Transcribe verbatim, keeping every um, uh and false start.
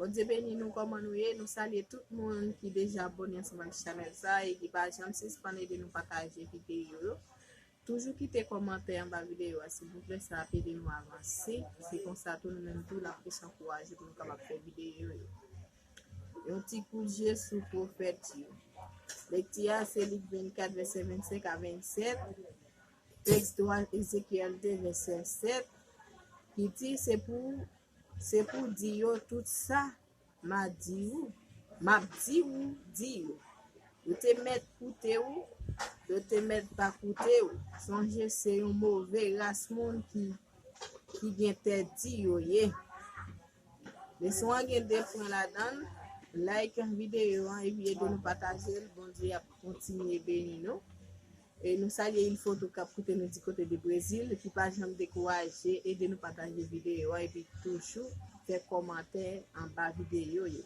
Bondye beni nou, kòman nou ye? Nou salye tout moun ki deja abòne ansanm ak chanèl sa e ki pa janm sispann ede nou pataje videyo yo. Toujou kite kòmantè anba videyo a, silvouplè, sa ap ede nou avanse. Se konsa tou nou menm tou n ap plis ankouraje pou nou kapab fè videyo yo. Yon ti kout je sou pwofèt yo. Lekti a se Lik vennkat, vèsè vennsenk a vennsèt. Tèks tou a, Ezekyèl de, vèsè sèt, ki di, se pou, se pou di yo tout sa m a di ou, m ap di ou, di yo. Yo te mèt koute ou, yo te mèt pa koute ou. Sonje, se yon move ras moun ki, ki gen tèt di yo ye. Leson an gen de pwen ladan l. Like videyo an epi ede nou pataje l. Bondye ap kontinye beni nou. E nou salye Il Foto k ap koute nou di kote de Brezil, ki pa janm dekouraje, ede nou pataje videyo an epi toujou fè kòmantè anba videyo yo.